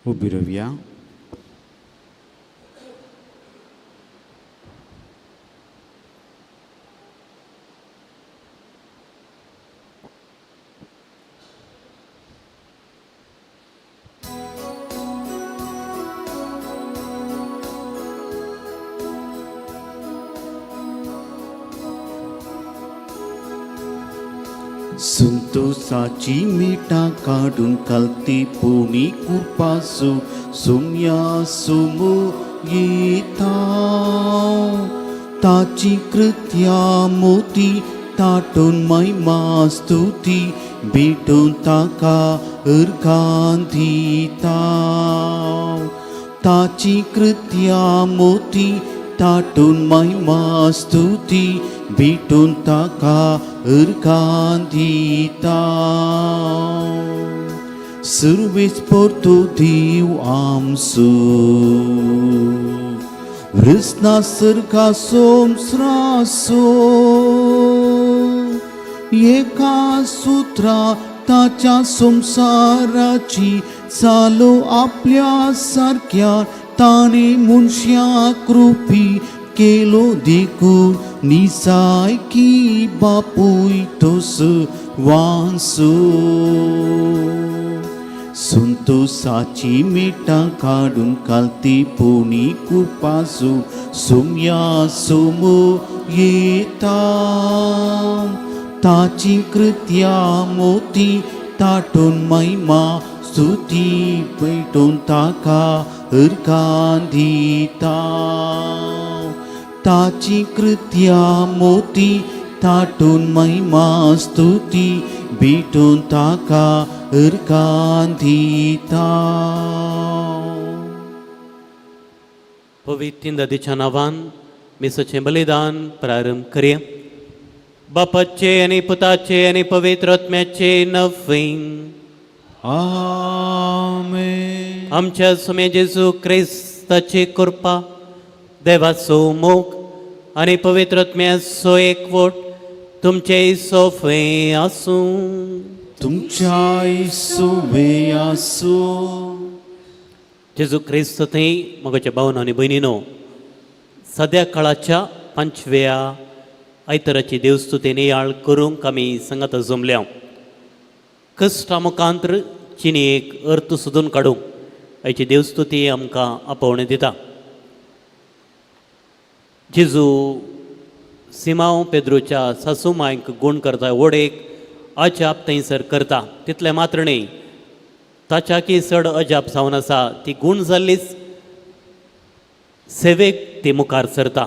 उबी रावया. संतोषाची मिठां काडून कालती पुणी कुपासू सुम्या सुमू येता ताची कृत्या मोती ताटून महिमा स्तुती भेटून ताका अर्घां दिता ताची कृत्या मोती ताटून महिमा स्तुती भेटून ताका अर्घां दिता. सुरवेच परतो देव आमचो वृसना सर्गा सोमस्रासो एका सुत्रा ताच्या संसाराची चालो आपल्या सारक्या ताणें मनशाक कृपी केलो देखून निसायकी बापूय तोस वांसो. संतोषाची मिठां काडून कालती पुणी कुपासू सुम्या सुमू येता ताची कृत्या मोती ताटून महिमा स्तुती पेटून ताका अर्घां दिता ताची कृत्या मोती ताटून महिमा स्तुती भेटून ताका अर्घां दिता. पवित्र दादीच्या नांवान मिसाचें बलिदान प्रारंभ करया. बापाचे आनी पुताचे आनी पवित्र आत्म्याचे नवीन. आमेन. आमच्या सुमे जेजू क्रिस्ताची कृपा, देवाचो मोग आनी पवित्र आत्म्याचो एकवट तुमचे सोफे आसूं. तुमच्या सुवे आसूं. जेजू क्रिस्त थंय म्हज्या भावन आनी भयणीनो, सद्या काळाच्या पंचव्या आयतराची देवस्तुती नियाळ करूंक आमी सांगात जमल्या. कश्टा मुखांत्र चिनी एक अर्थ सोदून काडूंक आयची देवस्तुती आमकां आपोवणें दिता. जेजू सिमांव पेद्रूच्या सासू मांयक गूण करता, व्हड एक अजाप थंयसर करता. तितलें मात्र न्ही, ताच्याकी चड अजाप जावन आसा ती गूण जाल्लीच सेवेक ती मुखार सरता.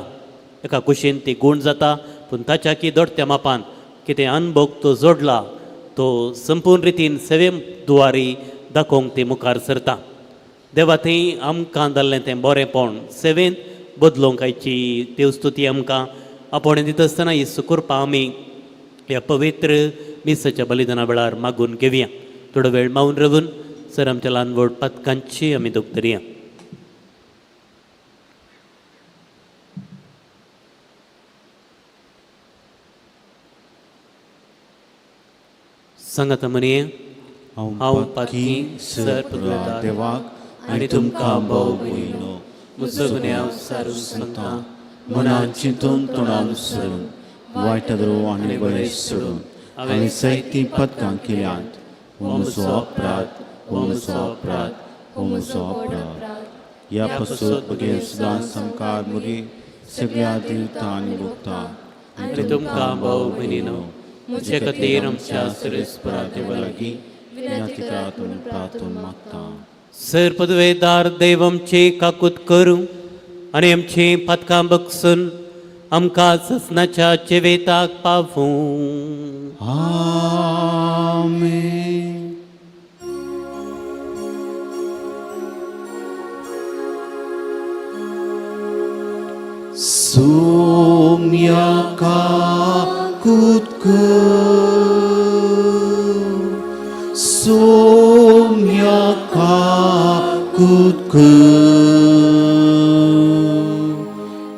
एका कुशीन ती गूण जाता, पूण ताच्याकी दोडत्या मापान कितें अनभोग तो जोडला तो संपूर्ण रितीन सेवे दुवारी दाखोवंक ती मुखार सरता. देवा थंय आमकां जाल्लें तें बरेंपण सेवेंत बदलूंक आयची देवस्तुती आमकां आपोवणें दिता आसतना ही सुकृपा आमी ह्या पवित्र मिसाच्या बलिदाना वेळार मागून घेवया. थोडो वेळ मावन रावून सर आमच्या ल्हान व्हड पातकांची आमी दोग धरया. सांगात म्हणये, हांव पातकी सर पुदवेदार देवाक आनी तुमकां भोव भयनो म्हजो गुन्यांव सारून सांगता. मनान चिंतून तोंडान सोडून वायट द्रोव आनी बरें सोडून हांवें जायतीं पदकां केल्यांत. हो म्हजो अपराध, हो म्हजो अपराध, हो म्हजो अपराध. ह्या पासून बगेर सदां सामकार मुरी सगळ्या दिवता आनी भोगता आनी तुमकां भाव भयणीनो म्हजे खातीर आमच्या सुरेस्परा देवा लागीं विनंती करात म्हणून प्रार्थून मागता. सर पदवेदार देव आमची काकूत करूं आनी आमची पातकां बगसून आमकां ससनाच्या जिवेताक पावूं. आमेन. सोम्या काकूत कर, सोम्या काकूत कर,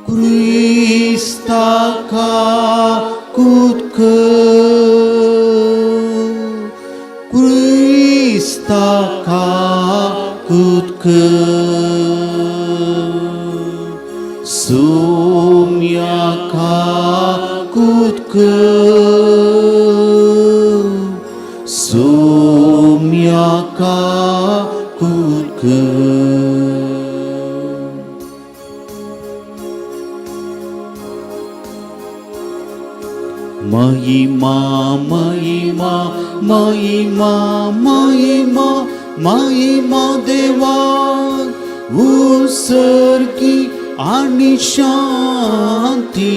क्रिस्ता काकूत कर, क्रिस्ता काकूत काकूत कर, सोम्या काकूत कर, सोम्या काकूत कर. महिमा महिमा महिमा महिमा महिमा देवा उत्सर्गी आणि शांती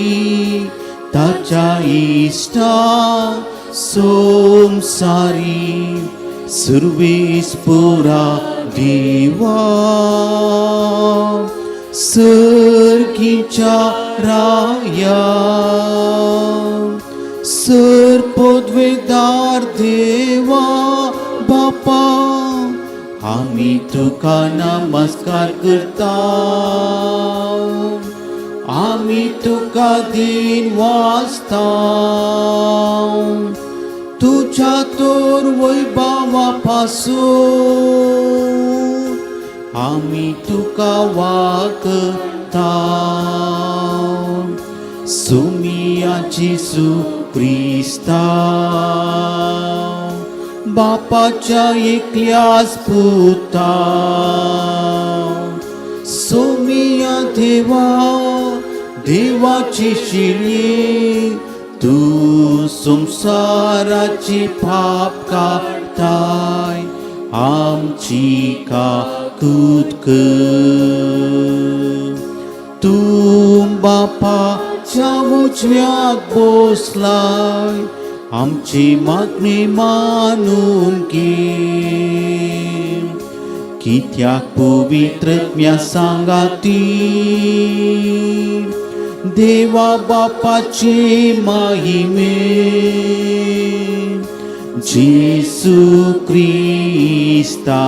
ताच्या इष्टा संसारी सुर्वेस पुरा देवा सर्गीच्या राया सर पदवेदार देवा बापा आमी तुका नमस्कार करता, आमी तुका दीन वाचता, तुझ्या तोर वैभावा पासून आमी तुका वाकता. सुमिया जेसू क्रिस्ता बापाच्या एकल्याच पुता सोमिया देवा देवाची शिली तू संसाराची पाप काडताय आमची काकूत कर. तूं बापाच्या उजव्याक बसलाय आमची मागणी मानून घे, कित्याक पवित्रत्म्या सांगाती देवा बापाचे महिमे जेसू क्रिस्ता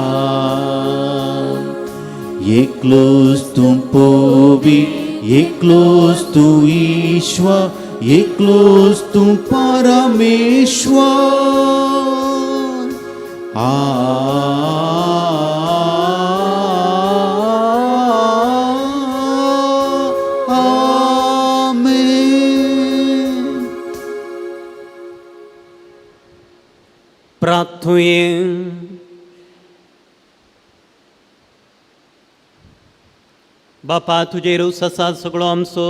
एकलोच तूं पवित्र, एकलोच तूं ईश्वर, एकलोच तूं परमेश्वर. आमेन. प्रार्थुये. बापा तुजेर आसा सगळो आमचो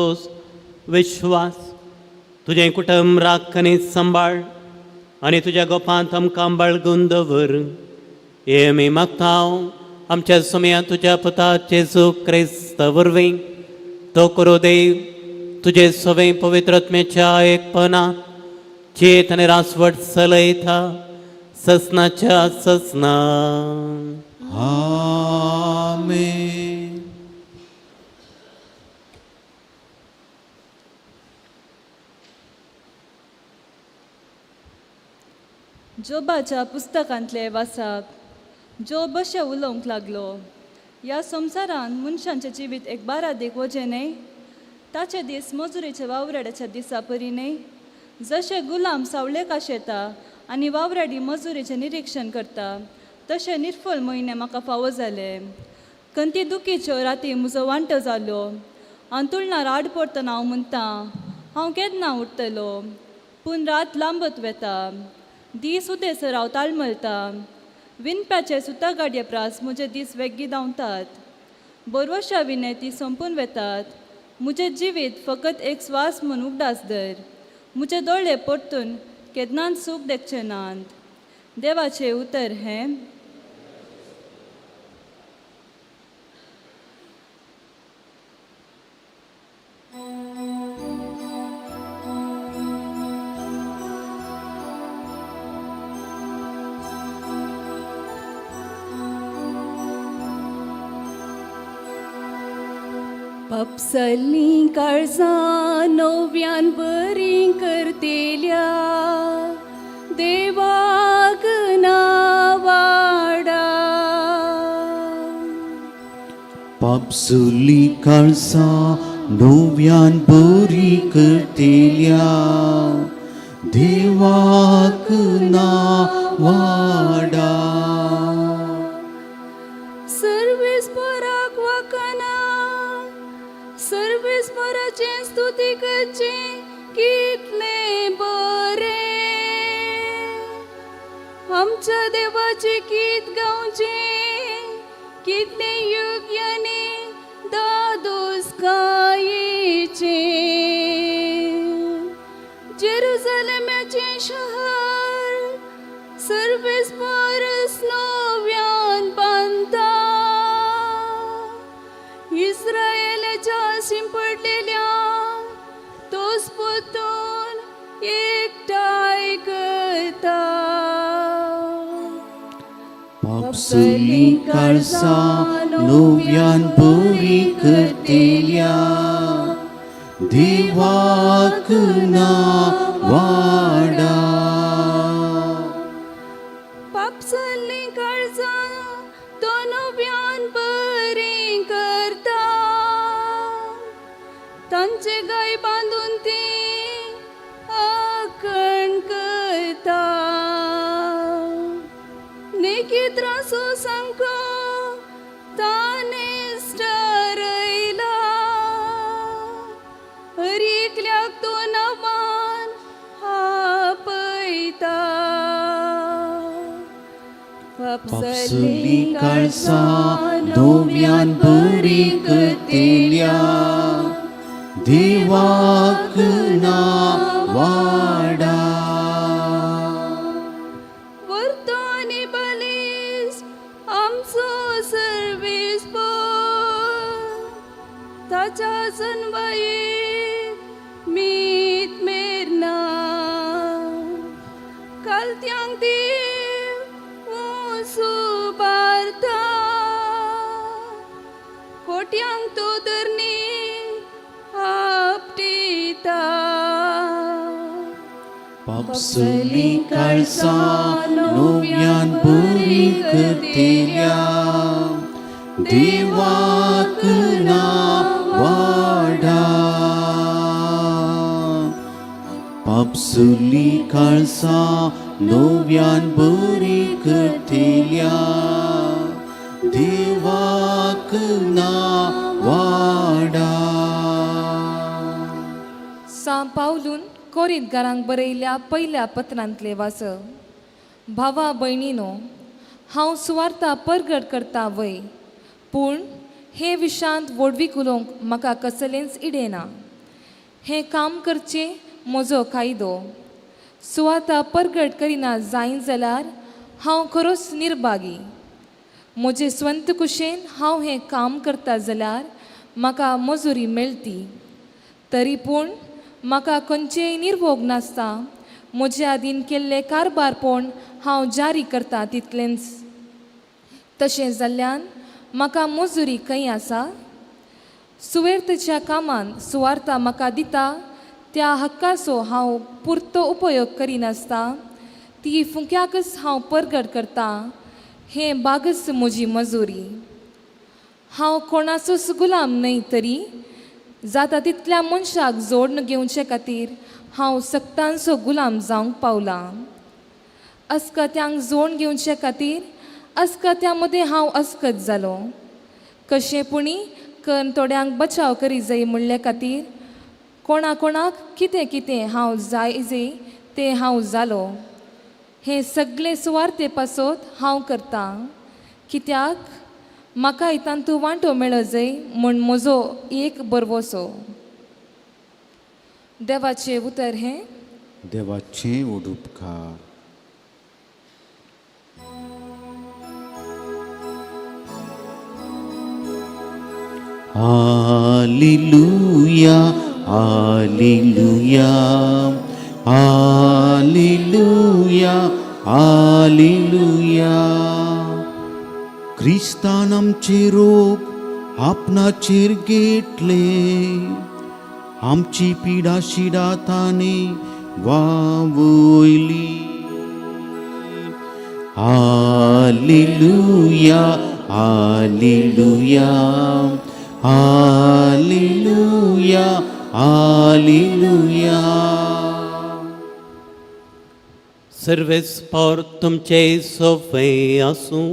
विश्वास, तुजें कुटुंब राख आनी सांबाळ आनी तुज्या गोपांत आमकां बाळगून दवर. हे आमी मागता आमच्या सुमया तुज्या पुता जेजू क्रिस्त वरवीं. तो करो देव तुजे सवें पवित्रत्मेच्या एकपणात चेत आनी रासवट चलयता ससनाच्या ससना. आमेन. जोबाच्या पुस्तकांतले वासाप. जोब अशें उलोवंक लागलो, ह्या संवसारांत मनशांचें जिवीत एक बारादीक वजें न्हय, ताचे दीस मजुरीच्या वावराड्याच्या दिसा परी न्हय. जशें गुलाम सावळेक आशेता आनी वावराडी मजुरीचें निरिक्षण करता तशें निर्फल म्हयने म्हाका फावो जाले. खंती दुखीच्यो राती म्हजो वांटो जालो. अंतुळणार आड पडटना हांव म्हणटा, हांव केन्ना उठतलो? पूण रात लांबत वेता, दीस उदेसर हांव ताळमळटा. विनप्याचे सुता गाडये प्रास म्हजे दीस वेगीं धांवतात, बरवशा विणे ती सोंपून वेतात. म्हजें जिवीत फकत एक स्वास म्हूण उगडास धर, म्हजे दोळे परतून केन्नाच सूख देखचे नात. देवाचें उतर हें. पपसल्लीं काळजां नव्यान बरीं करतेल्या देवाक नावाडा. पापसुली काळजां नव्यान बरी करतेल्या देवाक ना वाडा. सर्वेस्पराक वाखाणा, सर्वेस्पराचें स्तुती करचें कितलें बरें. आमच्या देवाचें गीत गावचें कितलें योग्य आनी दादोसकायेचें. जेरुजलेमाचें शहर सर्वेस्परस नव्यान बांदता, इस्रायलाच्या शिंपडलेल्या तोच परतून एकठांय करता. पापसुली काळजां नव्यान बरी करतेल्या देवाक ना वाडा. पापसल्लीं काळजां तो नव्यान बरीं करता, तांचे गाय बांदून ती आकण करता. नेकी त्रासो सांको ताणें ठरयला, हर एकल्याक तो नांवान आपयता. पापसुली काळजां नव्यान बरी करतेल्या देवाक ना वाडा. वरतो आनी बलीस आमचो सर्वेस्पर, ताच्या जनवायेक मीत मेरना. कालत्यांक देव ऊंच उबारता, कोट्यांक तो धरणी आपटिता. पापसुली काळजां नव्यान बरी करतेल्या देवाक ना वाडा. पापसुली काळजां नव्यान बरी करतेल्या देवाक ना वाडा. सां पावलून कोरिंतकारांक बरयल्ल्या पयल्या पत्रांतलें वाच. भावा भयणीनो, हांव सुवार्ता परगट करता वय, पूण हे विशांत व्हडवीक उलोवंक म्हाका कसलेंच इडेना. हें काम करचें म्हजो कायदो. सुवार्ता परगट करिना जायना जाल्यार हांव खरोच निर्भागी. म्हजे स्वंत कुशेन हांव हें काम करता जाल्यार म्हाका मजुरी मेळटी, तरी पूण म्हाका खंयचेय निर्भोग नासता. म्हजे आदीन केल्लें कारबारपण हांव जारी करता तितलेंच. तशें जाल्ल्यान म्हाका मजुरी खंय आसा? सुवेर्थच्या कामान सुवार्ता म्हाका दिता त्या हक्काचो हांव पुरतो उपयोग करिनासता ती फुंक्याकच हांव परगट करता. हें बागच म्हजी मजुरी. हांव कोणाचोच गुलाम न्हय, तरी जाता तितल्या मनशाक जोडून घेवचे खातीर हांव सक्तांचो गुलाम जावंक पावलां. अस्कत्यांक जोडून घेवचे खातीर अस्कत्यां मदें हांव अस्कत जालो. कशें पुणी कन्न थोड्यांक बचाव करी जाय म्हणले खातीर कोणा कोणाक कितें कितें हांव जाय जाय तें हांव जालो. हें सगळें सुवार्ते पासत हांव करतां, कित्याक म्हाकाय तांतू वांटो मेळ जाय म्हूण म्हजो एक बरवसो. देवाचें उतर हें. देवाचें उडुपकार. Hallelujah, hallelujah, hallelujah, hallelujah. क्रिस्तान आमचे रोग आपणाचेर घेतले, आमची पिडा शिडा ताणें वावयली. Hallelujah, hallelujah, hallelujah, hallelujah. सर्वेस्पर तुमचे सोफे आसूं.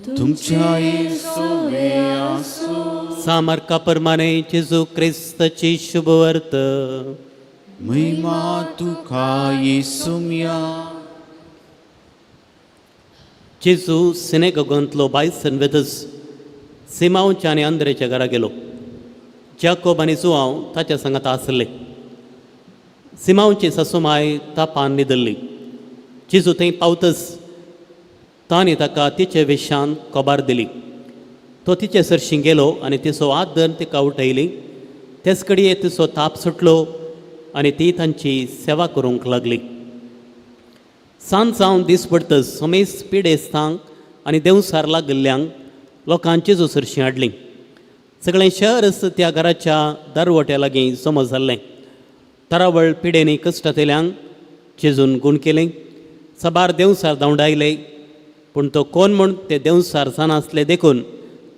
तुमच्याय सोवे आसूं. सामर्का परमाने जेजू क्रिस्ताची शुभवर्त. महिमा तुका येसुम्या. जेजू सिनेगोगांतलो बायसन वेदस सिमांवच्या आनी आंद्रेच्या घरा गेलो. जाकोब आनी जुआंव ताच्या सांगात आसले. सिमांवची सासुमाय तापान न्हिदल्ली. जेजू थंय पावतच तांणी ताका तिचे वेशान कोबार दिली. तो तिचे सरशीं गेलो आनी तिचो हात धरून तिका उठयली. तेच कडये तिचो ताप सुटलो आनी ती तांची सेवा करूंक लागली. सांज जावन दीस पडतच समेस्त पिडेस्तांक आनी देंवसार लागिल्ल्यांक लोकांक जेजू सरशीं हाडली. सगळें शहरच त्या घराच्या दरवट्या लागीं जमो जाल्लें. तरावळ पिडेनी कश्टांतल्यांक जेजून गूण केलें. साबार देंवसार धांवडायले, पूण तो कोण म्हूण ते देंवसार जाणासले देखून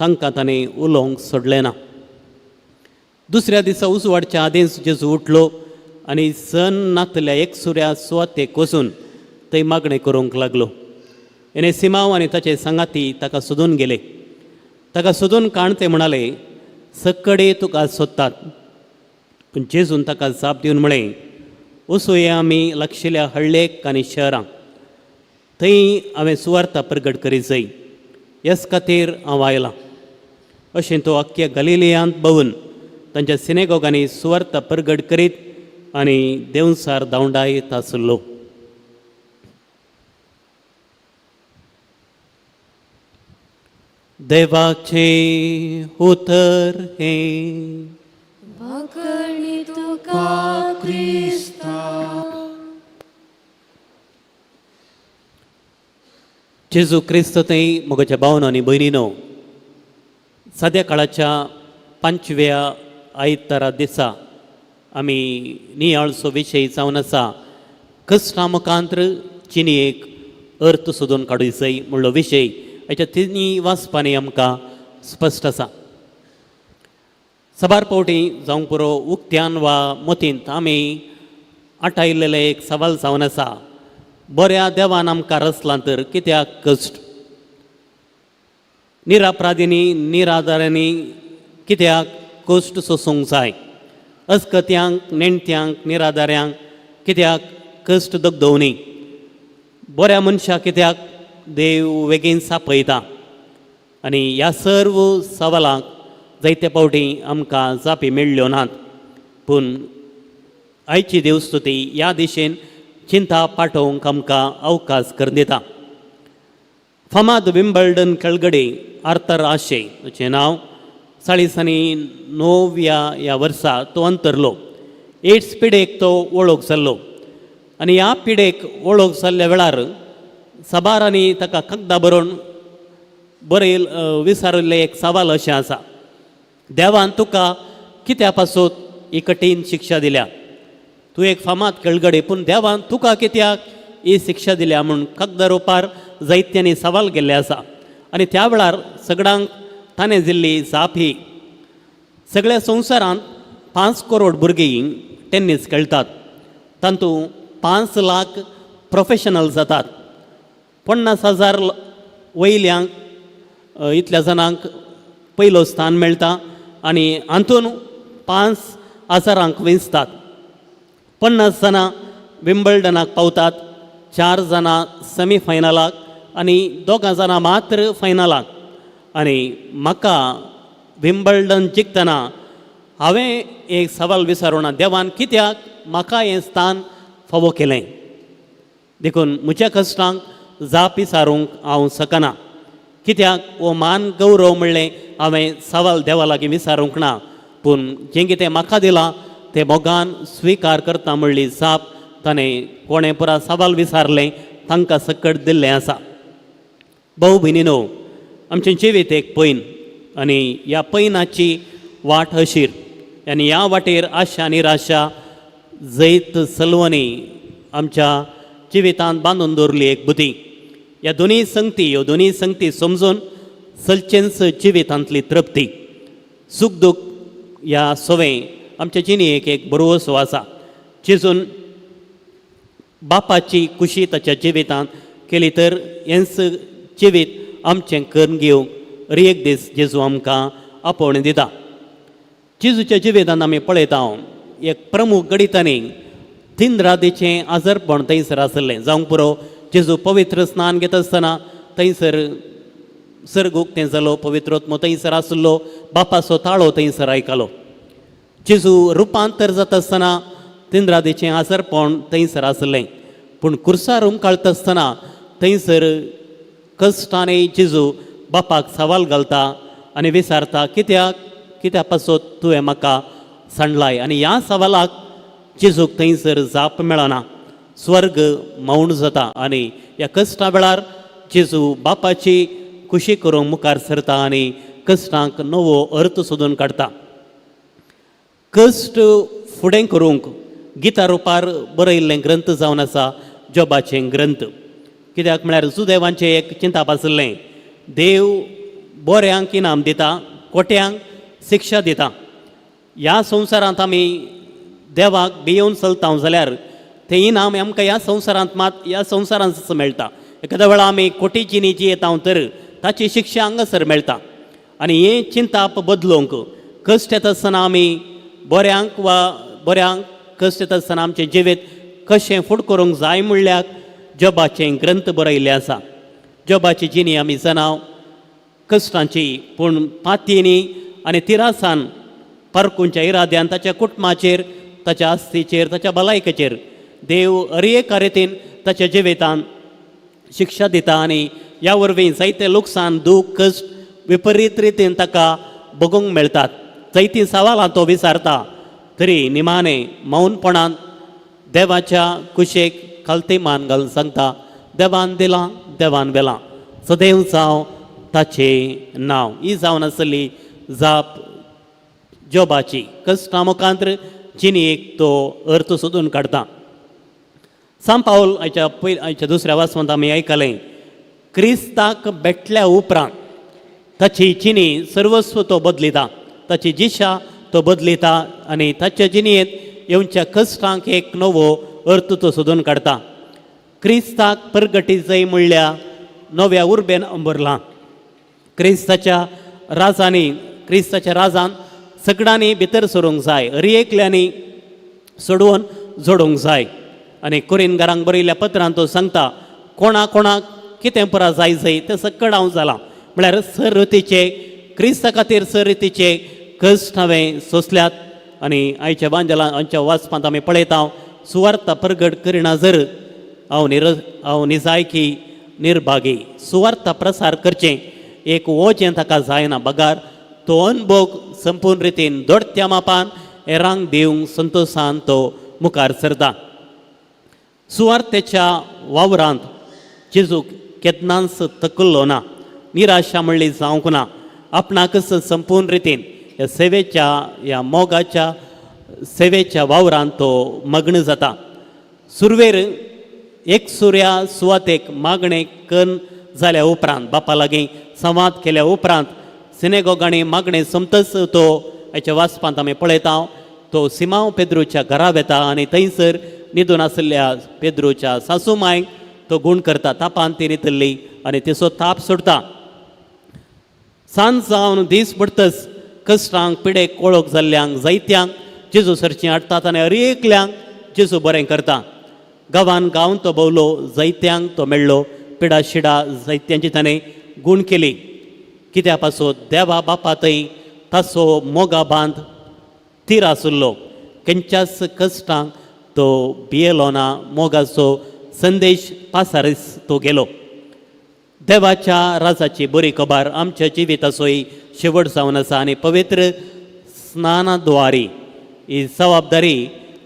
तांकां ताणें उलोवंक सोडलें ना. दुसऱ्या दिसा उजवाडच्या आदींच जेजू उठलो आनी सन नातल्या एकसुऱ्या सुवातेक वचून थंय मागणें करूंक लागलो. एने सिमांव आनी ताचे सांगाती ताका सोदून गेले. ताका सोदून काण ते म्हणाले, सकडे तुका सोदतात. पूण जेजून ताका जाप दिवन म्हळें, वचुया आमी लागशिल्ल्या हळ्ळेक आनी शहरांक, थंय हांवें सुवार्ता प्रगट करीत जाय, ह्याच खातीर हांव आयलां. अशें तो अख्ख्या गलिलियांत भोंवून तांच्या सिनेगोगांनी सुवार्ता प्रगट करीत आनी देंवसार धांवडायत आसलो. देवाचें उतर हें. वाकणी तुका क्रिस्ता. जेजू क्रिस्त थंय म्हज्या भावनो आनी भयणीनो, सद्या काळाच्या 5व्या आयतारा दिसा आमी नियाळचो विशय जावन आसा कश्टां मुखांत्र जिणेक अर्थ सोदून काडूं जाय म्हणलो विशय. हाच्या तिनूय वाचपांनी आमकां स्पश्ट आसा. साबार फावटी जावंक पुरो उक्त्यान वा मतींत आमी आटायल्लेलें एक सवाल जावन आसा, बऱ्या देवान आमकां रचलां तर कित्याक कश्ट? निरापराधींनी निराधारांनी कित्याक कश्ट सोसूंक जाय? अस्कत्यांक नेणत्यांक निराधाऱ्यांक कित्याक कश्ट दगदवनी? बऱ्या मनशाक कित्याक देव बेगीन सापयता? आनी ह्या सर्व सवालांक जायते फावटी आमकां जापी मेळ्ळ्यो नात. पूण आयची देवस्तुती ह्या दिशेन चिंता पाठोवंक आमकां अवकाश करून दिता. फामाद विम्बल्डन खेळगडे आर्थर आशे ताचें नांव, 49व्या ह्या वर्सा तो अंतरलो. एड्स पिडेक तो वळख जाल्लो आनी ह्या पिडेक वळख जाल्ल्या वेळार साबारांनी ताका कागदां बरोवन बरयल विचारिल्लें एक सवाल अशें आसा, देवान तुका कित्या पासत ही कठीण शिक्षा दिल्या? तूं एक फामाद खेळगडे, पूण देवान तुका कित्याक ही शिक्षा दिल्या म्हूण कागदार रुपार जायत्यांनी सवाल केल्ले आसा. आनी त्या वेळार सगळ्यांक ताणें दिल्ली जाप ही, सगळ्या संवसारांत 5 करोड भुरगीं टेन्नीस खेळटात, तातूंत 5 लाख प्रोफेशनल जातात, 50,000 वयल्यांक इतल्या जाणांक पयलो स्थान मेळटा आनी हातून 5,000 वेंचतात. 50 जाणां विम्बल्डनाक पावतात, 4 जाणां सेमी फायनलाक आनी 2 जाणां मात्र फायनलाक. आनी म्हाका विम्बल्डन जिखतना हांवें एक सवाल विचारूना, देवान कित्याक म्हाका हें स्थान फावो केलें? देखून म्हज्या कश्टांक जाप विचारूंक हांव शकना. कित्याक हो मान गौरव म्हणलें हांवें सवाल देवा लागीं विचारूंक ना, पूण जें कितें म्हाका दिलां तें मोगान स्विकार करता म्हणली जाप ताणें कोणें पुरा सवाल विचारलें तांकां सकट दिल्लें आसा. भाऊ भयणीनो, आमचें जिवीत एक पैन आनी ह्या पैनाची वाट अशीर आनी ह्या वाटेर आशा निराशा जैत सलवणी आमच्या जिवितांत बांदून दवरली एक बुद्धी. ह्या दोनूय संगती, ह्यो दोनूय संगती समजून चलचेंच जिवितांतली तृप्ती. सूख दूख ह्या सवें आमच्या जिणेक एक बरोसो आसा. चिजून बापाची खुशी ताच्या जिवितांत केली तर हेंच जिवीत आमचें करून घेवंक हर एक दीस जेजू आमकां आपोवणें दिता. जेजूच्या जिवितांत आमी पळयता एक प्रमुख घडितांनी तीन रातीचें आजारपण थंयसर आसलें. जावंक पुरो जेजू पवित्र स्नान घेता आसतना थंयसर सर्ग उक्तें जालो, पवित्रोत्मो थंयसर आसलो, बापाचो ताळो थंयसर आयकलो. जेजू रुपांतर जाता आसतना तिंद्रादीचें आजारपण थंयसर आसलें. पूण कुर्सार उमकाळता आसतना थंयसर कश्टांनी जेजू बापाक सवाल घालता आनी विचारता, कित्याक कित्या पासत तुवें म्हाका सांडलाय? आनी ह्या सवालाक जेजूक थंयसर जाप मेळना. स्वर्ग मौन जाता आनी ह्या कश्टा वेळार जेजू बापाची खुशी करूंक मुखार सरता आनी कश्टांक नवो अर्थ सोदून काडटा. कश्ट फुडें करूंक गीता रुपार बरयल्लें ग्रंथ जावन आसा जोबाचें ग्रंथ. कित्याक म्हळ्यार जुदेवांचें एक चिंताप आशिल्लें, देव बऱ्यांक इनाम दिता, खोट्यांक शिक्षा दिता. ह्या संवसारांत आमी देवाक भियोवन चलता जाल्यार तें इनाम आमकां ह्या संवसारांत मात ह्या संवसारांत मेळटा. एखाद्या वेळा आमी खोटी जिणी जियेता तर ताची शिक्षा हांगासर मेळटा. आनी हें चिंताप बदलूंक कश्ट येता आसतना आमी बऱ्यांक वा बऱ्यांक कश्ट येता आसतना आमचें जिवीत कशें फुड करूंक जाय म्हणल्यार जोबाचें ग्रंथ बरयल्लें आसा. जोबाची जिणी आमी जाणां कश्टांची, पूण पातयेनी आनी तिरासान पारकूंच्या इराद्यान ताच्या कुटुंबाचेर, ताच्या आस्तीचेर, ताच्या भलायकेचेर देव हर एका रितीन ताच्या जिवितान शिक्षा दिता आनी ह्या वरवीं जायते लुकसाण, दूख, कश्ट विपरीत रितीन ताका भोगूंक मेळटात. जायतीं सवालां तो विचारता तरी निमाणें मौनपणान देवाच्या कुशेक खालती मान घालून सांगता, देवान दिलां, देवान व्हेलां, सदैव जावं ताचें नांव. ही जावन आसली जाप जोबाची. कश्टां मुखांत्र जिणेक तो अर्थ सोदून काडटा. सांत पावल आयच्या पयल आयच्या दुसऱ्या वाचपांत आमी आयकलें, क्रिस्ताक भेटल्या उपरांत ताची जिणी सर्वस्व तो बदलिता, ताची दिशा तो बदलिता आनी ताच्या जिणेंत येवच्या कश्टांक एक नवो अर्थ तो सोदून काडटा. क्रिस्ताक परगटी जाय म्हणल्या नव्या उर्बेन भरलां. क्रिस्ताच्या राजांनी, क्रिस्ताच्या राजान सगळ्यांनी भितर सरूंक जाय, हर एकल्यांनी सोडोवन जोडूंक जाय. आनी कोरिनगारांक बरयल्ल्या पत्रान तो सांगता, कोणा कोणाक कितें पुरा जाय जाय तें सकळ हांव जालां. म्हळ्यार सर रितीचे क्रिस्ता खातीर सर रितीचे कश्ट हांवें सोंसल्यात. आनी आयच्या बांजला आयच्या वाचपांत आमी पळयता, सुवार्थ परगट करिना जर हांव निर हांव निजायकी निर्भागी. सुवार्थ प्रसार करचें एक ओजें ताका जायना, बगार तो अनभोग संपूर्ण रितीन दोडत्या मापान हेरांक दिवंक संतोशान तो मुखार सरता. सुवार्थेच्या वावरांत जेजूक केन्नाच थकल्लो ना, निराशा म्हणली जावंक ना. आपणाकच संपूर्ण रितीन ह्या सेवेच्या, ह्या मोगाच्या सेवेच्या वावरांत तो मग्न जाता. सुरवेर एक सुर्या सुवातेक मागणें कन्न जाल्या उपरांत, बापा लागीं संवाद केल्या उपरांत, सिनेगोगांनी मागणें सोमतच तो हाच्या वाचपांत आमी पळयता, तो सिमांव पेद्रूच्या घरा वेता आनी थंयसर न्हिदून आशिल्ल्या पेद्रूच्या सासू मांयक तो गूण करता. तापान ती न्हिदल्ली आनी तिचो ताप सोडटा. सांज जावन दीस पडतच कश्टांक पिडेक वळख जाल्ल्यांक जायत्यांक जेजू सरचीं हाडटात आनी हर एकल्यांक जेजू बरें करता. गांवान गांव तो भोवलो, जायत्यांक तो मेळ्ळो, पिडा शिडा जायत्यांची ताणें गूण केली. कित्या पासत देवा बापा थंय ताचो मोगा बांद तीर आशिल्लो. खंयच्याच कश्टांक तो भियेलो ना, मोगाचो संदेश पासारीस तो गेलो. देवाच्या राजाची बरी खबर आमच्या जिविताचोय शेवट जावन आसा आनी पवित्र स्नानाद्वारी ही जबाबदारी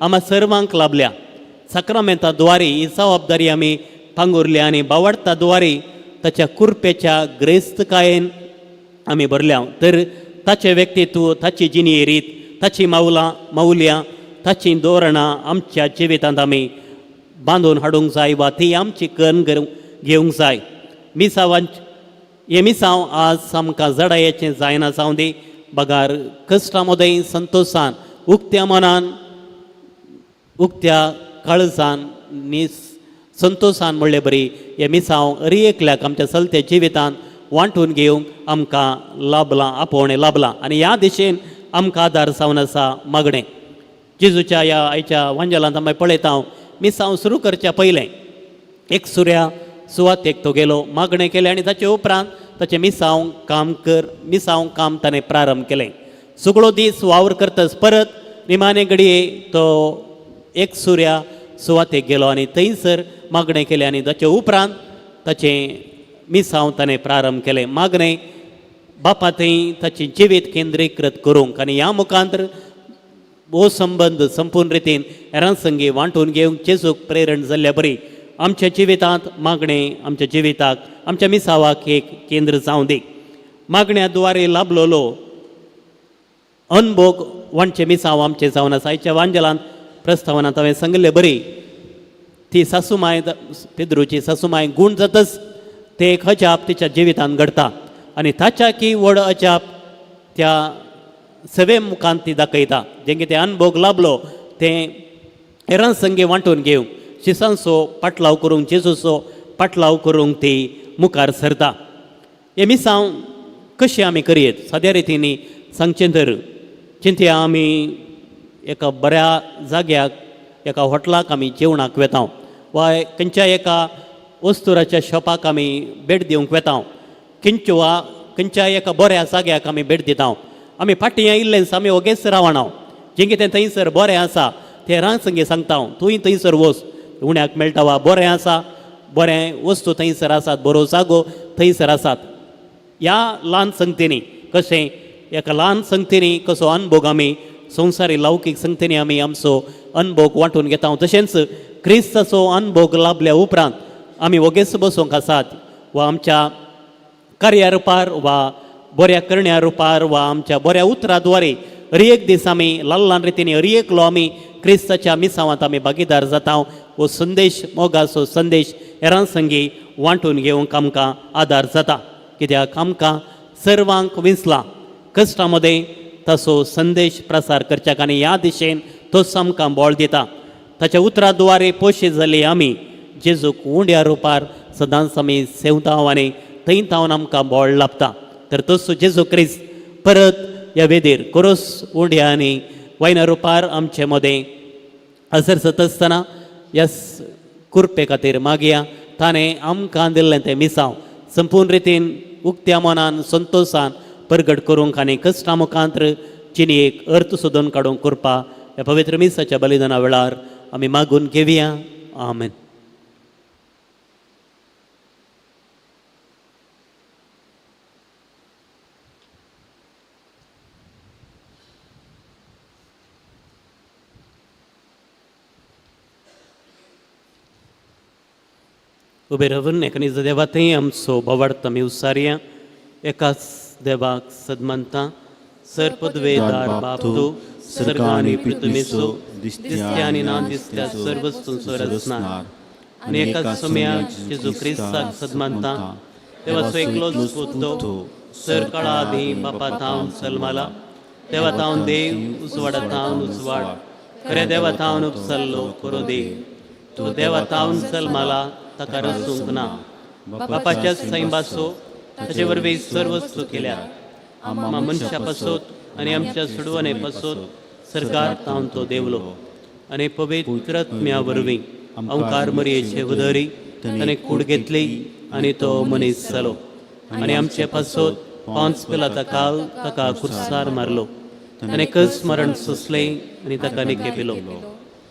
आमकां सर्वांक लाभल्या. साक्रामेंता द्वारी ही जबाबदारी आमी पांगुरल्या आनी बावडता द्वारी ताच्या कुरपेच्या ग्रेस्तकायेन आमी भरल्या. तर ताचें व्यक्तित्व, ताची जिणी रीत, ताची मावलां मावल्यां, ताचीं धोरणां आमच्या जिवितांत आमी बांदून हाडूंक जाय वा ती आमची कन्न घेवंक जाय. मिसावांच हें मिसांव आज आमकां जडायेचें जायना जावं दी, बगार कश्टां मदें संतोशान, उक्त्या मनान, उक्त्या काळजान, नीस संतोशान म्हणले बरी हे मिसांव हर एकल्याक आमच्या चलत्या जिवितांत वांटून घेवंक आमकां लाभलां, आपोवणें लाभलां आनी ह्या दिशेन आमकां आदार जावन आसा मागणें. जेजूच्या ह्या आयच्या वांजेलांत आमी पळयता, मिसांव सुरू करच्या पयलें एक सुऱ्या सुवातेक तो गेलो, मागणें केलें आनी ताचे उपरांत ताचें मिसांव काम कर मिसांव काम ताणें प्रारंभ केलें. सगळो दीस वावर करतच परत निमाणे घडये तो एक सुऱ्या सुवातेक गेलो आनी थंयसर मागणें केलें आनी ताचे उपरांत ताचें मिसांव ताणें प्रारंभ केलें. मागणें बापा थंय ताचें जिवीत केंद्रीकृत करूंक आनी ह्या मुखांतर हो संबंद संपूर्ण रितीन हेरां संगी वांटून घेवंक जेजूक प्रेरण जाल्ल्या बरी आमच्या जिवितांत मागणें आमच्या जिविताक आमच्या मिसावाक एक केंद्र जावं दी. मागण्या द्वारे लाभलेलो अनभोग वांटचें मिसांव आमचें जावन आसा. आयच्या वांजेलांत प्रस्तावनांत हांवें सांगिल्ले बरी ती सासूमाय पेद्रूची सासूमाय गूण जातच ते एक अजाप तिच्या जिवितांत घडता आनी ताच्या की व्हड अजाप त्या सवे मुखांत ती दाखयता. जें कितें अनभोग लाभलो तें हेरां संगी वांटून घेवंक शिसांचो पाटलाव करूंक जेजूचो पाटलाव करूंक ती मुखार सरता. हें मिसांव कशें आमी करयेत साद्या रितींनी सांगचें तर चिंतया आमी एका बऱ्या जाग्याक एका हॉटलाक आमी जेवणाक वेता वा खंयच्या एका वस्तुराच्या शॉपाक आमी भेट दिवंक वेता, खंयच्या वा खंयच्या एका बऱ्या जाग्याक आमी भेट दिता. आमी फाटीं आयिल्लेंच आमी ओगेच रावना, जें कितें थंयसर बरें आसा तें हेरां संगी सांगता, तूंय थंयसर वच, उण्याक मेळटा वा बरें आसा, बरें वस्तू थंयसर आसात, बरो जागो थंयसर आसात. ह्या ल्हान संगतींनी कशें एका ल्हान संगतींनी कसो अनभोग आमी संवसारी लौकीक संगतींनी आमी आमचो अनभोग वांटून घेता, तशेंच क्रिस्ताचो अनभोग लाभल्या उपरांत आमी वोगेच बसूंक आसात वा आमच्या कार्या रुपार वा बऱ्या करण्या रुपार वा आमच्या बऱ्या उतरा द्वारे हर एक दीस आमी ल्हान ल्हान रितींनी हर एकलो आमी क्रिस्ताच्या मिसावांत आमी भागीदार जाता. हो संदेश मोगाचो संदेश हेरां संगी वांटून घेवंक आमकां आदार जाता, कित्याक आमकां सर्वांक विंचलां कश्टां मदें ताचो संदेश प्रसार करच्याक आनी ह्या दिशेन तोच आमकां बळ दिता. ताच्या उतरा द्वारे पोशे जाल्ली आमी जेजूक उंड्या रुपार सदांच आमी सेवता आनी थंय तावन आमकां बळ लाभता. तर तसो जेजू क्रिस्त परत ह्या वेदीर कोरोस उंड्या आनी वायना रुपार आमचे मदें हजर जाता आसतना ह्या कुरपे खातीर मागया. ताणें आमकां दिल्लें तें मिसांव संपूर्ण रितीन उक्त्या मनान संतोशान परगट करूंक आनी कश्टां मुखांत जिणेक अर्थ सोदून काडूंक करपा ह्या पवित्र मिसाच्या बलिदाना वेळार आमी मागून घेवया. आमेन. उबे रावन एकानीज देवा थंय आमचो भावार्थ आमी उसारया. एकाच देवाक सदमानता, सर पदवेदार बाप तूं, सर्ग आनी पृथ्वीचो दिसत्या आनी ना दिसत्या सर्व वस्तूंचो रचणार, आनी एकाच सोम्या जेजू क्रिस्ताक सदमानता, देवाचो एकलोच पूत तो, सर काळा आदीं बापा थावन सल्माला, देवा थावन देव, उजवाडा थावन उजवाड, खऱ्या देवा थावन उपसल्लो खरो देव, तो देवा थावन सल्माला, ताका रसूंक ना, बापाच्या सैंबाचो ताचे वरवीं सर्व वस्तू केल्या, आमा मनशा पासत आनी आमच्या सुडवणे पासत सरकार तावन तो देवलो, आनी पवित्र आत्म्या वरवीं अंकार मरयेचे उदरी ताणें कूड घेतली आनी तो मनीस जालो, आनी आमचे पासत पांच पिलाता काल ताका कुर्सार मारलो, ताणें कस मरण सोंसलें आनी ताका निके पिलो,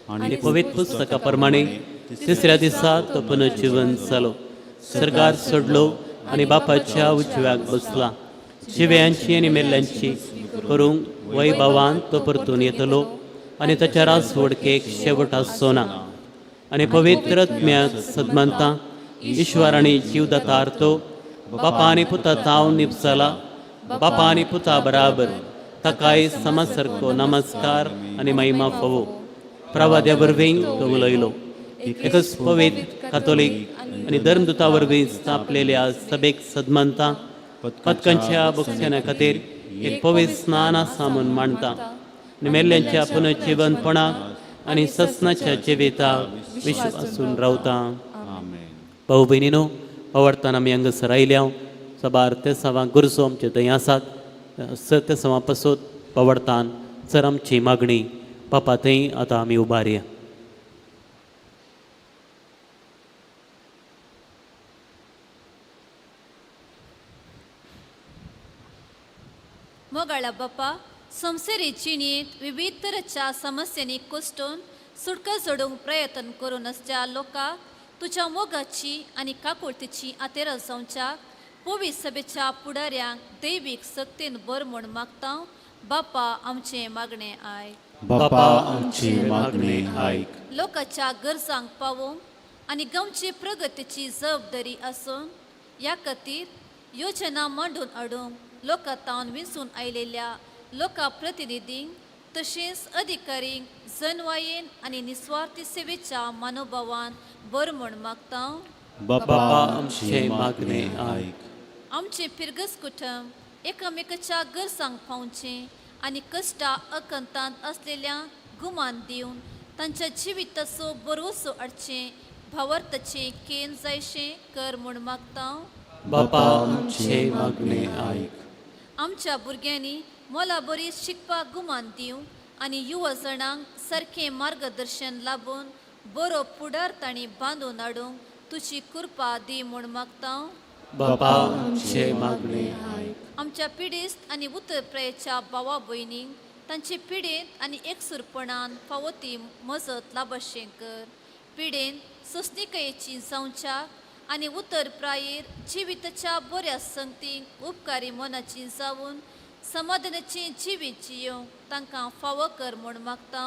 आनी पवित्र पुस्तका प्रमाणे तिसऱ्या दिसा तो पुनर्जिवन जालो, सरकार सोडलो आनी बापाच्या उजव्याक बसला, जिव्यांची आनी मेल्ल्यांची करूंक वैभवान तो परतून येतलो आनी ताच्या राजवडकेक शेवट आसचो ना. आनी पवित्र आत्म्याक सदमानता, ईश्वर आनी जीवदातार तो बापा आनी पुता तावन निपसला, बापा आनी पुता बराबर ताकाय समासारको नमस्कार आनी महिमा फावो. प्रवाद्या वरवीं तो उलयलो. एकच पवित्र कातोलीक आनी धर्मदूता वरवीं स्थापलेल्या सभेक सदमानता, पदकांच्या बक्षण्या खातीर एक पवित्र स्नान आसा म्हूण मांडता, आनी मेल्ल्यांच्या पुनर्जिवनपणाक आनी ससनाच्या जिविताक विश्वासून रावता. भाऊ भयणीनो, आवडताना आमी हांगासर आयल्या साबार तेसांवां गरजो आमचे थंय आसात. सर तेसांवां पासत पवडतान सर आमची मागणी बापा थंय आतां आमी उबारया. मोगाळा बापा, संवसारी जिणेंत विविध तरेच्या समस्यांनी कोसटून सुटका जोडूंक प्रयत्न करून आसच्या लोकांक तुज्या मोगाची आनी काकुळतीची आतेरां जावच्याक पवी सभेच्या फुडाऱ्यांक दैवीक सक्तीन बर म्हूण मागता. बापा आमचें मागणें आयक. बापा आमची मागणी आयक. लोकांच्या गरजांक पावोवंक आनी गांवचे प्रगतीची जबाबदारी आसून ह्या खातीर योजना मांडून हाडूंक लोकां तावन विंचून आयलेल्या लोकां प्रतिनिधींक तशेंच अधिकारींक जनवायेन आनी निस्वार्थी सेवेच्या मनोभावान बर म्हूण मागता. बापा आमचे मागणे आयक. आमचें फिरगज कुटुंब एकामेकाच्या गरजांक पावचें आनी कश्टा अकंतांत असलेल्या गुमान दिवन तांच्या जिविताचो बरोसो हाडचें भावार्थाचें केन जायशें कर म्हूण मागता. बापा आमचे मागणे आयक. आमच्या भुरग्यांनी मोला बरी शिकपाक गुमान दिवंक आनी युवा जाणांक सारकें मार्गदर्शन लाबून बरो फुडार तांणी बांदून हाडूंक तुजी कृपा दी म्हूण मागता. बापा आमचे मागणे आयक. आमच्या पिडेस्त आनी उतरप्रयेच्या भावा भयणींक तांचे पिडेंत आनी एकसूरपणान फावो ती मजत लाबशें कर. पिडेन सोंसणिकायेची जावच्याक आनी उतर प्रायेर जिविताच्या बऱ्या संगतींक उपकारी मनाची जावन समाधानाची जिवीत जियोवंक तांकां फावो कर म्हूण मागता.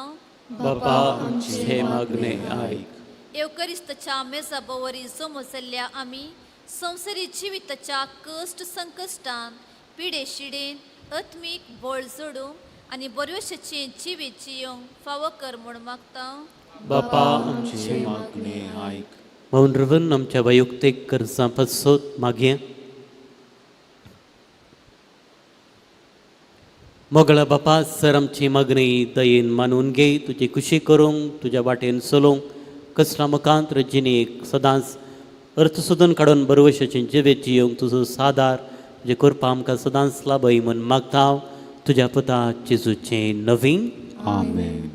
बापा आमचे मागणे आयक. येवकरिस्ताच्या मेजा बोवरी जमो जाल्ल्या आमी संवसारी जिविताच्या कश्ट संकश्टान पिडे शिडेन आत्मीक बळ जोडूंक आनी बऱ्योशेचें जिवीत जियोवंक फावो कर म्हूण मागता. बापा आमचे मागणे आयक. मौन रवन आमच्या वैयक्तीक गरजां पासत मागया. मोगळा बापा, सर आमची मागणी दयेन मानून घे. तुजी खुशी करूंक तुज्या वाटेन चलोवंक कसला मुखांत जिणेक सदांच अर्थ सोदून काडून बरवशाचें जिवीत जियोवंक तुजो सादार तुजें करपा आमकां सदांच लाभय म्हूण मागता हांव तुज्या पुता जेजूचें नवीन. आमेन.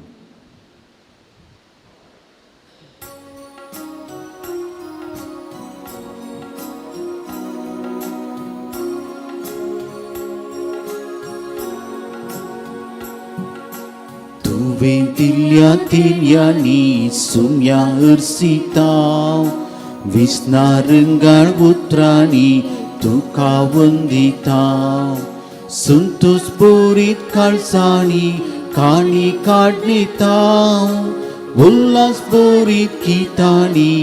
तुवें दिल्ल्या तेन्यांनी सुम्या अरसिताव विस्ना रंगाळ उतरांनी तुका वंदिताव संतोष बोरीत काळजांनी काणी काडणीताव उल्हास बोरीत गितांनी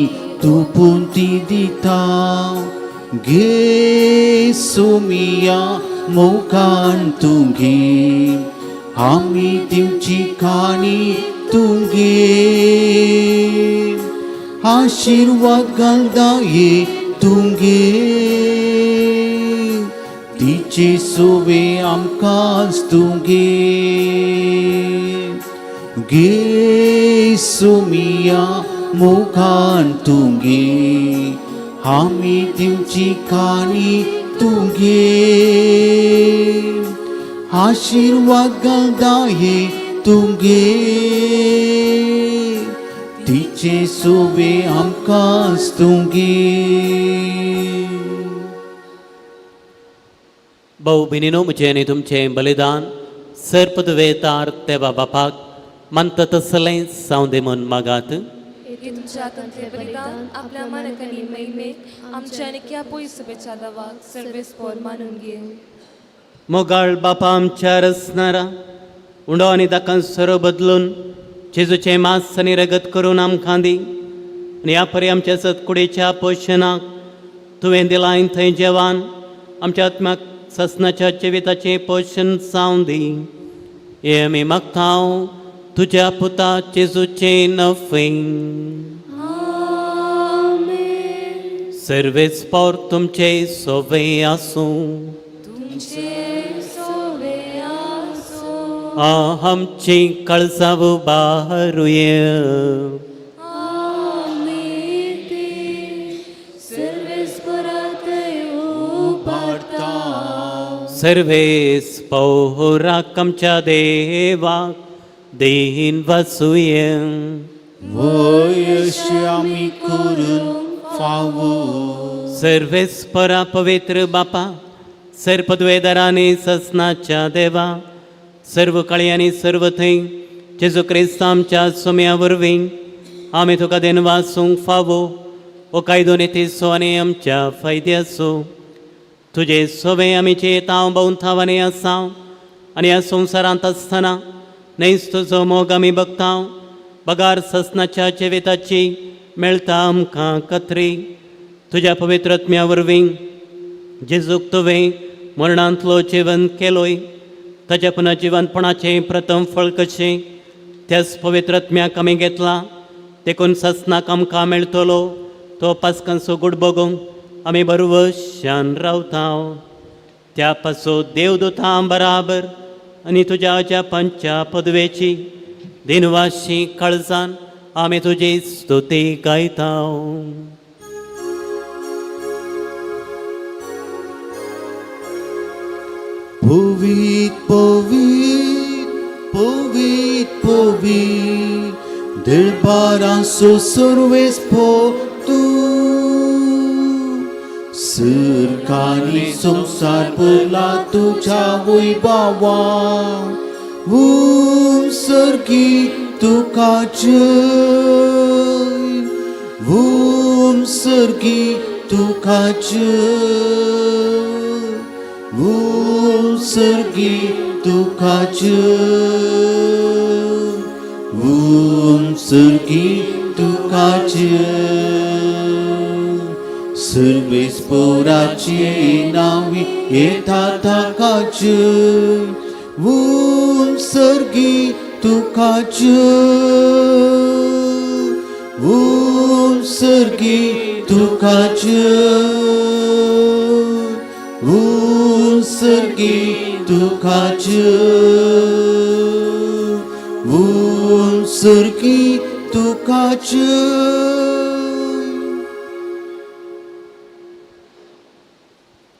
तूं पुंती दिताव घे सुमिया मोगान तूं घे आमी दिवची काणी तूं घे आशिर्वाद घालता ये तूं घे तिचे सोवे आमकां तूं घे घे सुमिया मोगान तूं घे आमी दिवची काणी तूं घे आशिर्वाद घालता ये तूं घे तिचे सोवे आमकां तूं घे. भाऊ भयणीनो, म्हजें आनी तुमचें बलिदान सर पदवेतार तेवा बापाक मानता तसलें जावं दे म्हूण मागात. की तुमच्या हातांतलें बलिदान आपल्या मानकांनी महिमेक आमच्या आनी ह्या पयसुपेच्या दवाक सर्वेस पोर मानून घेवं. मोगाळ बापा आमच्या रसनारा उंडो आनी दाकां सरो बदलून जेजूचें मांस आनी रगत करून आमकां दी आनी ह्या परी आमच्या सतकुडीच्या पोशणाक तुवें दिलां थंय जेवान आमच्या आत्म्याक ससनाच्या जिविताचें पोशण जावं दी. हें आमी मागता तुज्या पुता जेजूचें नफें. सर्वेस पोर तुमचे सोवे आसूं. तुमचे सोवे आसो. आमची काळजां उबारुया. आमी ती सर्वेस्परात उबारल्यात. सर्वेस पौराक आमच्या देवाक देहीन वासुये. वयशी आमी करून फावो. सर्वेस परा पवित्र बापा, सर्व पदवेदारांनी ससनाच्या देवा, सर्व काळी आनी सर्व थंय जेजू क्रिस्त आमच्या सोम्या वरवीं आमी तुका देन वासूंक फावो. हो कायदो नितीचो आनी आमच्या फायद्याचो. तुजे सोवे आमी चेतांव भोंवताव आनी आसाव आनी ह्या संवसारांत आसतना न्हयच तुजो मोग आमी बगताव. बगार ससनाच्या जिविताची मेळटा आमकां कत्री. तुज्या पवित्र आत्म्या वरवीं जेजूक तुवें मरणांतलो जिवन केलोय, ताच्या पुनः जिवनपणाचें प्रथम फळ कशें त्याच पवित्र आत्म्याक आमी घेतला. देखून ससनाक आमकां मेळटलो तो पासकांचो गुड बगोवंक आमी बरवशान रावता. त्या पासो देवदूतां बराबर आनी तुज्या अजापांच्या पदवेची दिनवाशी काळजान आमी तुजी स्तुती गायता. पवीत पवीत पवीत पवीत दिळबारांचो सर्वेस पो तूं. सरकारी संवसार भरला तुज्या वैभावा. ऊम सर्गी तुका जय, ऊम सर्गी तुका जय, ऊम सर्गी तुका जय, ऊम सर्गी तुका जय. सर्वेस पोराची नावी येता ताका जय, ऊम सर्गी तुका जय, ऊम सर्गी तुका जय, ऊम सर्गी तुका जय, ऊम सर्गी तुका जय.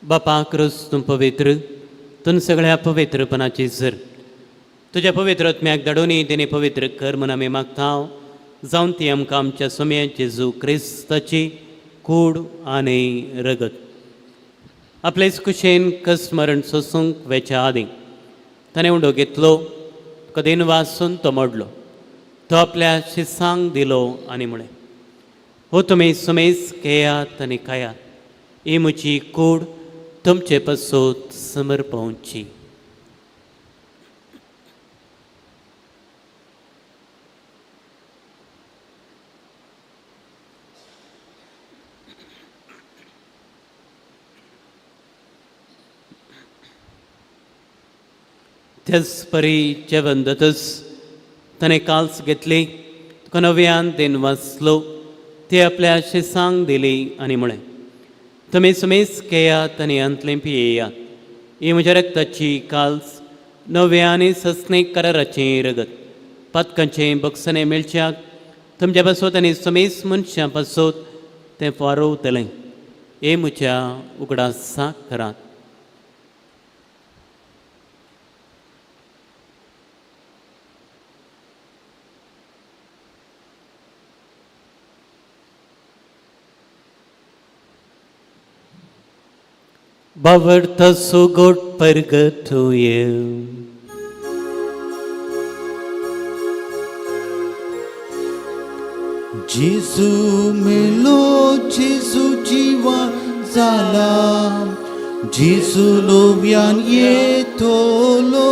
बापा क्रूस तूं पवित्र, तूं सगळ्या पवित्रपणाची सर. तुज्या पवित्र आत्म्याक धाडूनी तेणे पवित्र कर म्हूण आमी मागता. जावन ती आमकां आमच्या सोम्या जेजू क्रिस्ताची कूड आनी रगत. आपलेच कुशेन कस्मरण सोसूंक वेच्या आदीं ताणें उंडो घेतलो, तुका देन वासून तो मोडलो, तो आपल्या शिसांक दिलो आनी म्हळें, हो तुमी सुमेस घेयात आनी खायात. ही म्हजी कूड तुमचे पासत समर्पवची. त्याच परी जेवण जातच ताणें काल्स घेतली, तुका नव्यान देन वाचलो, ती आपल्या शिसांक दिली आनी म्हळें, तुमी सुमेस घेयात आनी अंतलें पियेयात. ही म्हज्या रक्ताची काल्स, नव्या आनी ससनेक कराराचें रगत. पातकांचें बक्षणें मेळच्याक तुमच्या पासत आनी सुमेस मनशां पासत तें फारोवतलें. हे म्हज्या उगडासाक करात. बावडता सुगोट परगटुये. जेजू मेलो, जेजू जिवन जाला, जेजू लोव्यान येतलो.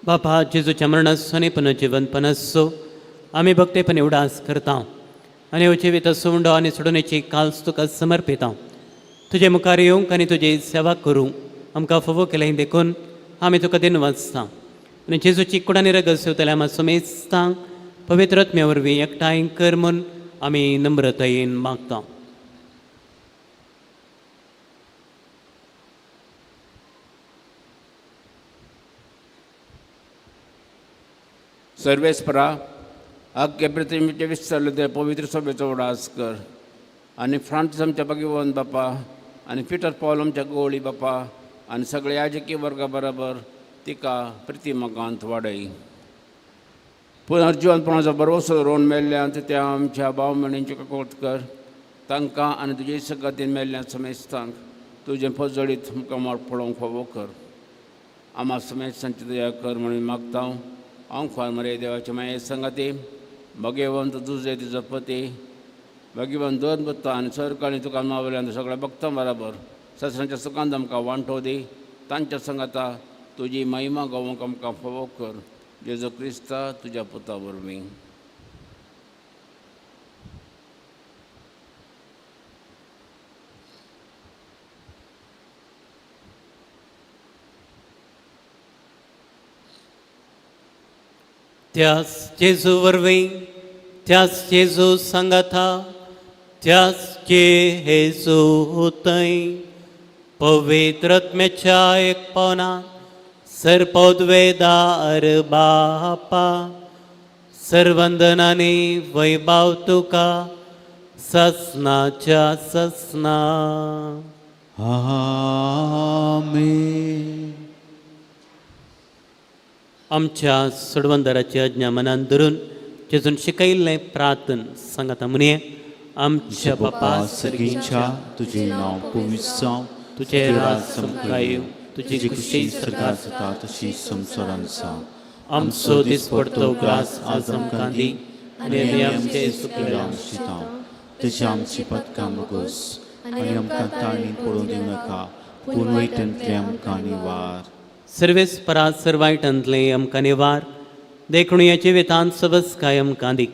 बापा, जेजूच्या मरणाचो आनी पुनर्जिवनपणाचो आमी भक्तेपणी उडास करता आनी हो जिवीत उंडो आनी सोडोवणेची काल्स तुका समर्पिता. तुजे मुखार येवंक आनी तुजी सेवा करूंक आमकां फावो केलें देखून आमी तुका दिन वाचता आनी जेजूची कुडानी रगत सेवतल्या आमा सुमेस्तांक पवित्र आत्म्या वरवीं एकठांय कर म्हूण आमी नम्रतायेन मागता. सर्वेस्परा, आख्खे पृथ्वीचे विसरले ते पवित्र सभेचो उडास कर आनी फ्रांसीस आमच्या भगवान बापा आनी पिटर पावल आमच्या गोवळी बापा आनी सगळे याजकी वर्गा बरोबर तिका प्रिती मोगांत वाडय. पुनर्जिवनपणाचो भरवसो रोवन मेल्ल्यान त्या आमच्या भाव भयणींच्यो काकूट कर, तांकां आनी तुजे सगतीन मेल्ल्या समेस्तांक तुजें पजळीत मुखामळ पळोवंक फावो कर. आमा समेस्तांची दया कर म्हणून मागता हांव. खुवान मरे देवाचे माये संगाती, भगेवंत तुजे तुजो पती, भगेवंत दोन बुत्ता आनी सरकाळी तुका मावल्यान सगळ्या भक्तां बराबर ससरांच्या सुखांत आमकां वांटो दी. तांच्या संगाता तुजी महिमा गावोंक आमकां फावो कर, जेजू क्रिस्ता तुज्या पुता वरवीं. त्याच जेजू वरवीं, त्याच जेजू सांगाता, त्याच जेजू थंय पवित्रत्म्याच्या एकपणा सरपदवेदार बापा, सर्वंदनानी वैभाव तुका ससनाच्या ससना. आमेन. आमच्या सोडवंदराची आज्ञा मनान धरून जेजून शिकयल्लें प्रार्थन सांगाता म्हणये. आमच्या बापा सर्गीच्या, तुजें नांव पवित्र जावं, तुजें राज समकाय येवं, तुजी खुशी सरकार जाता तशी संवसारांत जावं. आमचो दिसपडतो ग्रास आज आमकां दी आनी आमचे चुकले आमची तशी आमची पदकां मुगोस आनी आमकां ताणी पडून दिवं नाका, पूण वयतांतलें आमकां निवार. सर्वेस परात सर्वायटांतलें आमकां निवार, देखून ह्या जिवितांत सबस काय आमकां दी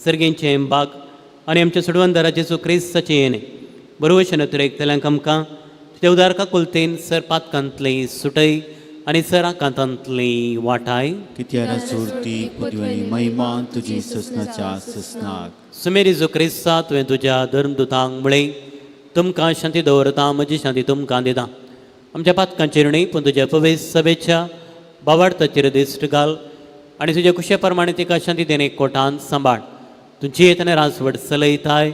सर्गेंचें बाग आनी आमच्या सोडवंदराचे जेजू क्रिस्ताचें येणें बरोवशें नतरेक आमकां तुज्या उदार काकुलतेन सर पातकांतली सुटय आनी सर आकांतांतली वाटाय. कित्यार जोडती पदवी आनी महिमा तुजी ससनाच्या ससनाक. सुमेरी जो क्रिस्ता, तुवें तुज्या धर्मदुतांक म्हळें, तुमकां शांती दवरता, म्हजी शांती तुमकां दिता. आमच्या पातकांचेर न्हय पूण तुज्या पवित्र सभेच्या बावार्थाचेर दिश्ट घाल आनी तुज्या कुशे प्रमाणे तिका शांती देणे कोटान सांबाळ. तुजी येतना राजवट चलयताय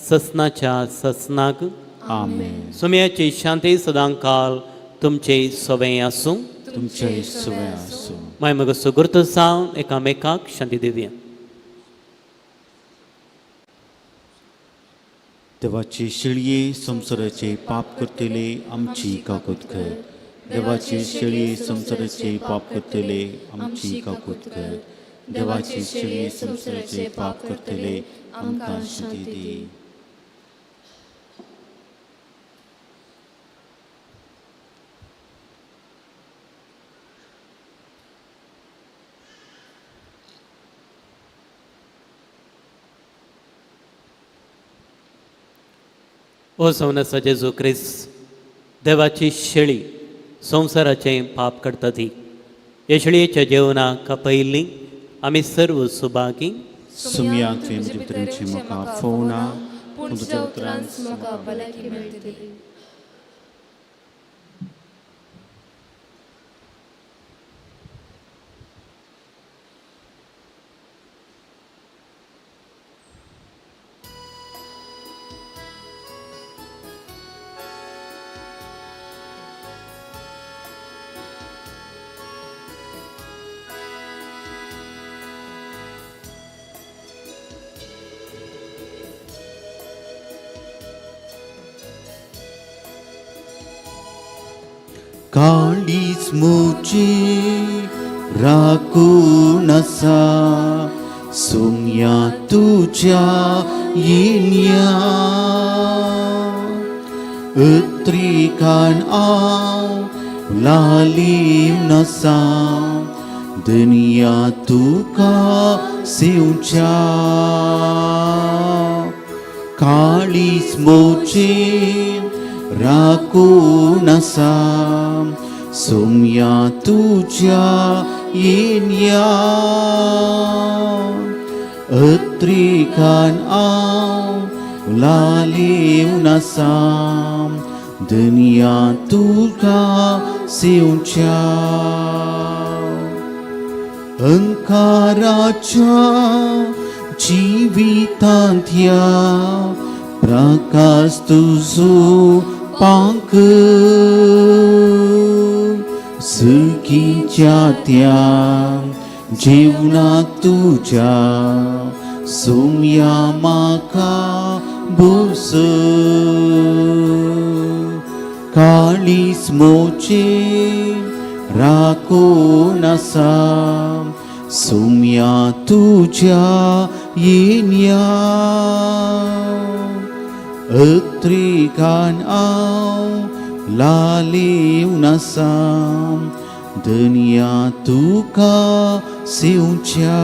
ससनाच्या ससनाक. आमेन. सुम्याची शांती सदांकाल तुमचे सवें आसूं. तुमचे सुवें आसूं. मागीर मगो सुगुर्त जावन एकामेकाक शांती दिवया. देवाची शेळये संवसाराचे पाप करतले आमची काकूत कर. देवाची शेळये संवसाराचे पाप करतले आमची काकूत कर. देवाची शेळये संवसाराचे पाप करतले आमकां शांती दी. ओ जावन जेजू क्रिस्त, देवाची शेळी संवसाराचें पाप करता ती, ह्या शेळयेच्या जेवणाक खपयल्ली आमी सर्व सुभागी. सुमया, तुवें म्हजे भितरची म्हाका फोवना, पूण तुज्या उतरान म्हाका भलायकी मेळटली. काळीज म्हजी राखून आसा सुमया तुज्या येण्या, उतरिकान हांव लालीम नासा दुनिया तुका सेवच्या. काळीज म्हजी राखून आसा सुमया तुज्या येण्या, अत्रिकान हांव लालीव आसा दुनिया तुका सेवच्या. अंकाराच्या जिवितांत ह्या प्रकाश तुजो पांक सुखीच्या त्या जेवणाक तुज्या सुम्या म्हाका बोस काळीस मोचे राखून आसा सुम्या तुज्या येन्या अत्रिकान हांव लालेवन आसा दनया तुका सेवच्या.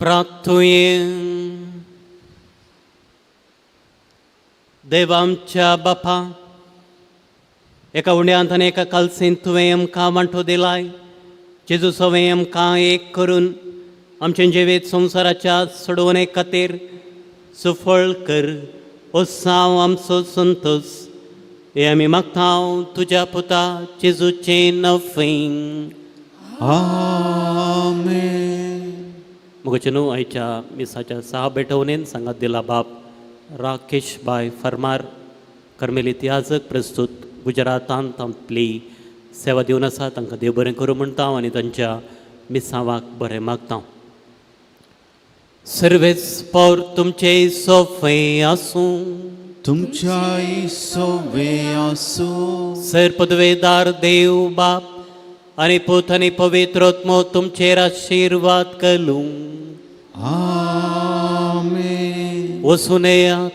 प्रार्थुये. देव आमच्या बापा, एका उण्यांत आनी एका कालसीन तुवें आमकां वांटो दिलाय, जेजू सवें आमकां एक करून आमचें जिवीत संवसाराच्या सोडोवणे खातीर सुफळ कर. ओ साव आमचो संतोश हे आमी मागता तुज्या पुता जेजूचें नफींग. आमेन. मुगोचे न्हू आयच्या मिसाच्या सहा भेटवणेन सांगात दिला बाप राकेश बाय फरमार कर्मेली याजक प्रस्तुत गुजरातांत आपली सेवा दिवन आसा. तांकां देव बरें करूं म्हणटा आनी तांच्या मिसावाक बरें मागता. सर्वेच पौर तुमचे सोफे आसूं, तुमच्याय सोवे आसूं. सर पदवेदार देव बाप आनी पूत आनी पवित्र आत्मो तुमचेर आशिर्वाद करूं. आमेन. वचून येयात,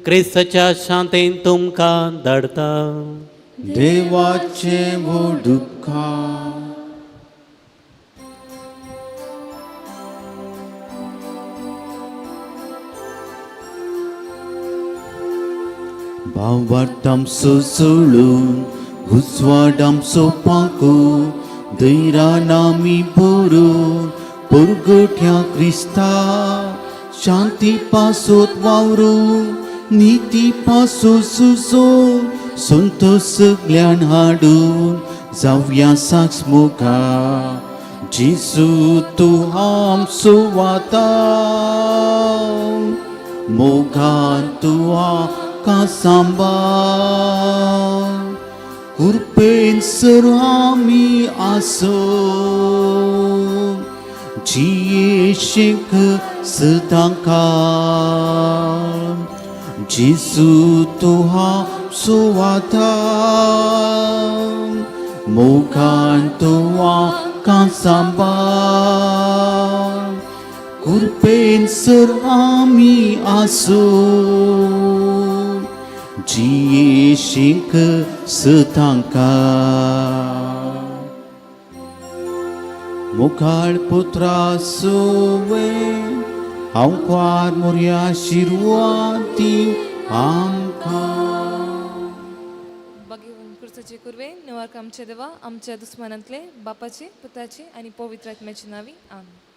क्रिस्ताच्या शांतेन तुमकां धाडटा. देवाचे व्हड उपकार. भावार्थामसो सोडून उजवाडामसो पांको दैरान आमी भरून पुरगोठ्या क्रिस्ता शांती पासोत वावरून निती पासो सुसो संतोष सगल्यान हाडून जावया साक्ष मुखा जेजू तूं आमचो वाता मोगान तूं आमकां सांबाळ कृपेन सर आमी आसो जियेशीक सदां काळ जेजू तूं आमचो वाता. मुखान तुवां सांबाळ कृपेन सर आमी आसूं जियेशींक सतांका मुखाळ पुत्रा सुवे हांव क्वार मोरया शिरवाती आमकां. बागेवन क्रिस्ताचे कुर्वे निवारक आमचे देवा, आमच्या दुस्मानांतले, बापाचे, पुताचे आनी पवित्र आत्म्याचे नावी, आमेन.